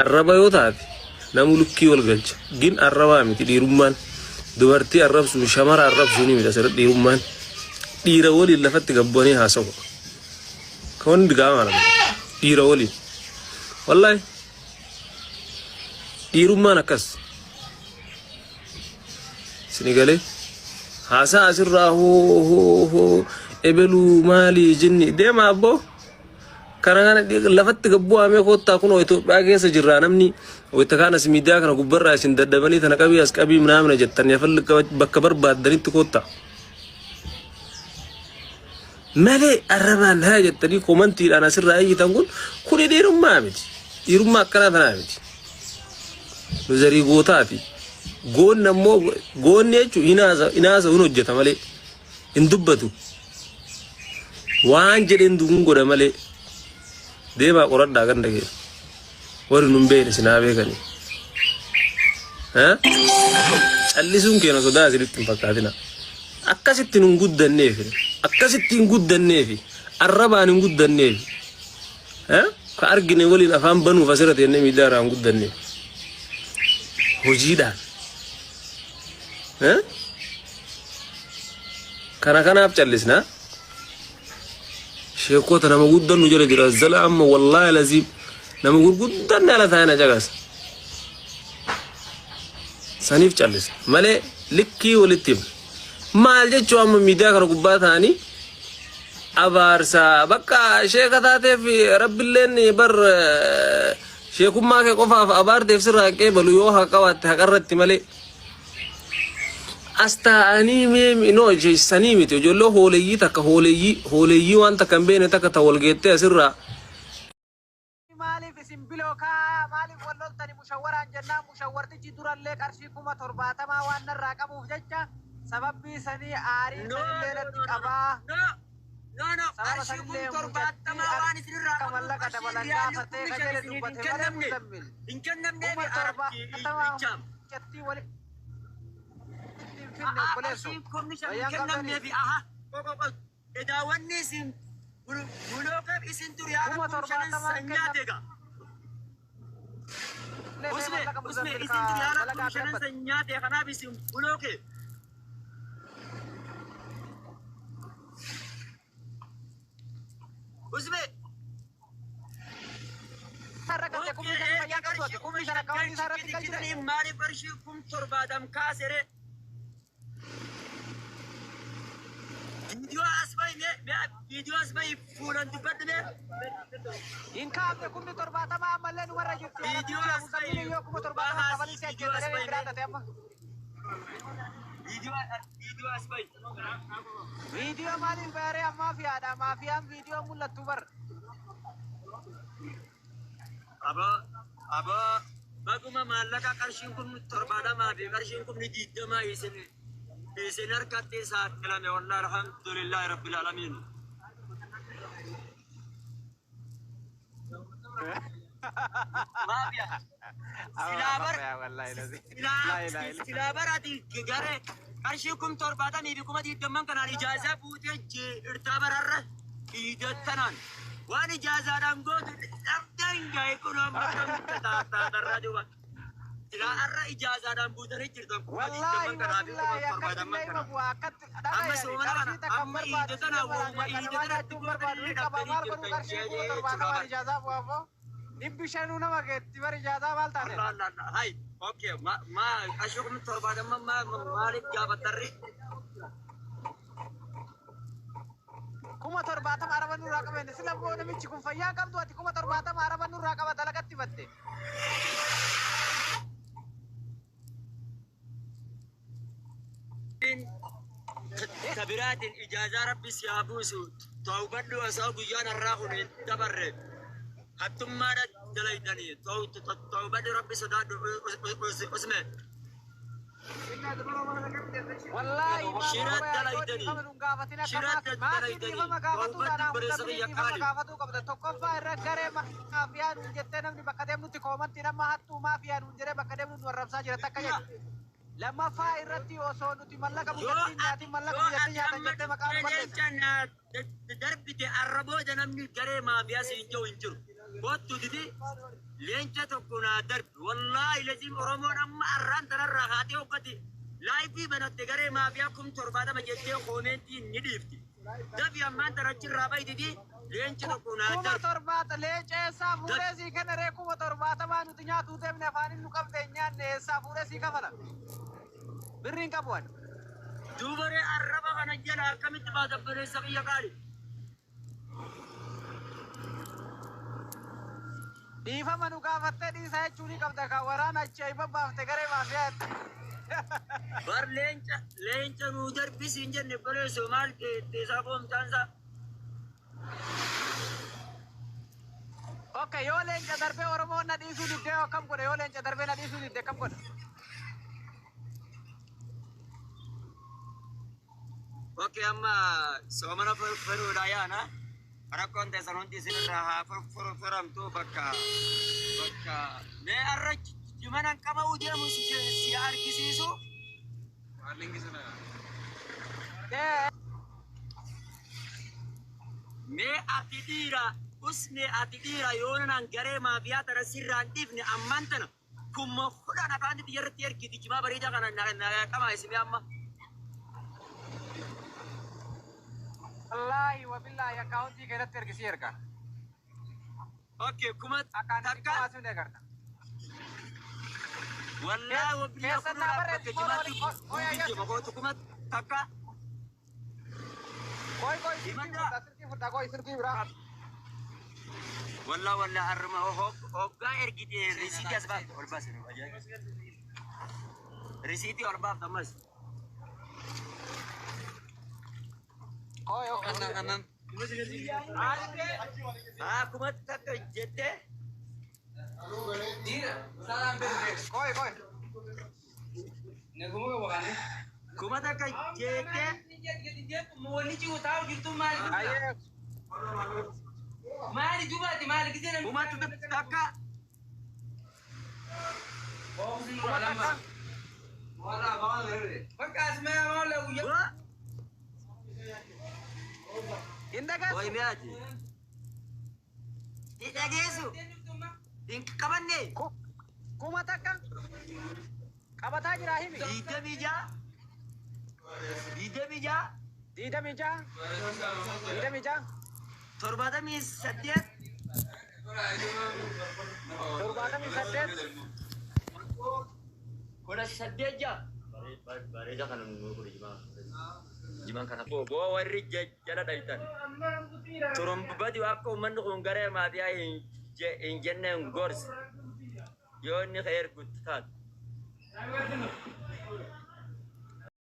Arraba yoo taate namu lukkii wal galcha. Gin arrabaa miti dhiirummaan. Dubartii arrabsuun shamara arrabsuun miti asirratti dhiirummaan. Dhiira waliin lafatti gad bu'anii haasawu. Kan hundi gaama kana dhiira waliin. Wallaahi dhiirummaan akkas. Sini galee haasaa asirraa hoo hoo hoo ebeluu maalii jinni deema abboo. Kana kana lafatti gad bu'aamee koottaa kunoo Itoophiyaa keessa jirraa namni wayita kaan as miidiyaa kana gubbarraa isin dadhabanii tana qabii as qabii minaamina jettan yafalli bakka barbaaddanitti koottaa. Malee arrabaan haa jettanii komantiidhaan asirraa iyyitan kun kuni dhiirummaa miti. Dhiirummaa akkanaa tanaa miti. Nu zarii gootaati. Goonni ammoo goonni jechuun hinaasa hin hojjeta malee hin dubbatu. Waan jedheen du'uun godha malee deemaa qoradhaa ganda kee. Warri nun beekne isin haa beekanii. Callisuun keenya sodaa isinitti hin fakkaatina. Akkasitti nun guddanneef akkasitti hin guddanneef arrabaan hin guddanneef ka argine waliin afaan banuuf asirra teennee miidiyaa irraa hin guddanneef hojiidhaan. Kana kanaaf callisna. Sheekota nama guddan nu jala jira. Zala amma wallaahi laziim nama gurguddan ala taa'e na caqasa. Saniif callisna. Malee likkii walitti himna. Maal jechuu amma miidiyaa kana gubbaa ta'anii abaarsa bakka sheeka taateef rabbilleen bar sheekummaa kee qofaaf abaarteef sirraa hin qeebalu yoo haqa qabaatte haqarratti malee. As taa'anii mee no sanii miti ijoollee hooleyyii takka hooleyyii hooleyyii waan takka hin beekne takka ta wal geettee asirraa Maaliif isin bilookaa maaliif wal loltani mushawwaraan jennaan mushawwartichi durallee qarshii 70,000 waan narraa qabuuf jecha sababbii sanii aarii No, sanillee no, natti no, no, no. qabaa No, no, no. sababa Qarshii kum sanillee mucattii torbaatamaa waan isinirraa akka qabnuuf mallaqa qarshiin dabalan riyaalli gaafatee kumni ka shan jedhe isiniif hin dubbate malee kennamne. Muzammil Hin kennamneefi 70,000 arabichaan. mucattii walitti hin finne A'aa obboleesso qarshiin kumni shan hin fayyaan qabdanii kennamneefi aha. Qoqo qoq. Edaa wanni isin bulookeef isintu riyaala kuma kum shanan torbaatamaan san nyaate egaa. kennamne mee Usme mallaqa usme Muzammil ka isintu riyaala kum dalagaa shanan bira san nyaate kanaaf isin bulooke. Usme Irra galte kumni shanii fayyaa qabdu ati kumni shan akkaawwantii isaa irratti galchite. Maaliif qarshii kum torbaatam kaasere? Viidiyoo as bahi mee mee viidiyoo as bahi fuulan dubbadhu mee. Hin kaafne kumni torbaatama ammallee numarra jirti. Viidiyoo Arabtichi as bahi Muzammilii yoo 70,000 gurbaa kafalee si viidiyoo ajjeesa as jedhee bahi biraa mee. tate amma. Viidiyoo viidiyoo as bahi. Viidiyoo maaliif bayaree maafiyaadha maafiyaan viidiyoo mul'attu bar. Aboo aboo baguma maallaqa qarshiin kun torbaatamaa fi qarshiin kumni digdamaa isin isin harkatti saaxilame wallahi alhamdulillahi rabbil alamiin. Maafiyaa. Silaa bar silaa silaa bar ati garee qarshii kum torbaatamii fi kuma digdamman kanaan ijaazaa buutee jirtaa bararra iidattanaan waan ijaazaadhaan gootu dhabdeen gahe kun amma akkamitti taatarraa duuba silaa har'a ijaazaadhaan buutanii jirtan kuma Wallaahi digdamman kanaa fi kuma wabillaahi akkatti torbaatamman illee ima kanaan. bu'a akkatti Amma dhagayani soomana kana qarshii takka hin amma barbaadu iida tanaa sila baraan wahuma yakka iida namaa tanatti nyaachuu hin barbaadu gootanii hin qaba dhabdanii maal godhu jirtan qarshii kuma jechuudha torbaatamaan bara. ijaazaa bu'a aboo dhibbi shanuu nama geetti bar ijaazaa maal taate Allah Allah Allah. Hai. Okay. Ma ma qarshii kuma torbaatamman ma maaliif gaafattarri? 70,000 araba nurraa qabeen sila boo namichi kun fayyaa hin qabdu ati 70,000 araba nurraa qaba dalagatti batte. Ta biraatiin ijaazaa rabbi si haa buusu. Tawbadhu osoo guyyaan har'aa kun hin dabarre. Hattummaadha dalaydanii. Tawbadhu rabbi sodaadhu usme. Wallaahi Shira maama yoo dalaydanii. dhiifama nun gaafatin akka Shira maafi maafii dalaydanii. dhiifama gaafatuu Tawbadhu taanaa obboleessa muzammilii kiyya dhiifama qaali. gaafatuu qabda tokkoffaa irra garee maafiyaa nuun jettee namni bakka deemnutti koomantiin amma hattuu maafiyaa nuun jedhee bakka deemnu nu arrabsaa jira takka jedhu lammaffaa irratti osoo nuti mallaqa Yoo mucattiin ati nyaatin mallaqa yoo mucattiin ati nyaatan amma jettee maqaa nu dhuftee balleessa. leenca naa darbite arra booda namni garee maafiyaa siin jiru hin jiru. Kottu didi Leenca tokko naa darbi. Wallaahi laziim Oromoon amma arraan tanarraa haatee hoggate live banatte garee maafiyaa 70,000 jettee comment ni dhiifti. Dafi ammaan tana achirraa baytiti leenca tokko naa Kuma darbi. torbaata leenca eessaa fuudhee Dafi. sii kenna ree? 70,000 nuti nyaatuu deemne, afaanin nu qabde hin nyaanne, eessaa fuudhee sii kafala? Birriin qabu ani. Duubaree arraba kana jala akkamitti baata, obboleessa kiyya qaali? Dhiifama nu gaafattee dhiisaa jechuu ni qabda kan waraana achi ayi babbaafte garee maafiyaa jette. Bar leenca nuu darbisi hin jenne, obboleessoo, maal teessaa qoomtaansaa? Okay, yoo leenca darbee Oromoon na dhiisuu diddee akkam godha? Yoo leenca darbee na dhiisuu didde akkam godha? Okay, amma soomana furuudha yaana. Rakkoon teessan hundi isinirraa haa furamtu bakka bakka. Mee har'a jimanan qaba'uu deemu si argisiisu. Ee. Mee ati dhiira usmee, ati dhiira yoonanaan garee maafiyaa tana sirraan dhiifne ammaan tana 10,000 afaan biyya irratti ergiti jimaa bareedaa kana na qabaa isimee amma. Wallaahi wabillaahi akkaawuntii keessatti ergisii erga. Okay, kuma Akkaan takka. xiqqoo ni agarta. Wallaahi wabillaa Keessan naa kunoo barreessi bakka kola jimaatti waliin qoy guutuu ayyaatu. jima kootu 1000. Qoy qoy, silkii Himadhaa. fudhaa, silkii fudhaa, qoy, silkii biraa. Wallaa wallaa harruma hoggaa ergite risiitii as baafte ol baase, risiitii ol baafte ammas. Qoy, okay. Haa, 1000 jettee. Qoy qoy. 1000 jettee. Ayyee. 1000. 1000. Waa Hin Oi dhageessu. mi'aati. Hin dhageessu. Hin qabanne. 1000 qabataa jira, himi. 26. 26. 26. 26. 78. 78. 18 ja'a. Bareeda kana nu godhe jimaa. Jimaan kana. Boo warri jala dhaytan. Turumbati akka uummanni kun garee maafiyaa hin jenneen gorsi. Yoo inni ka ergu taatu.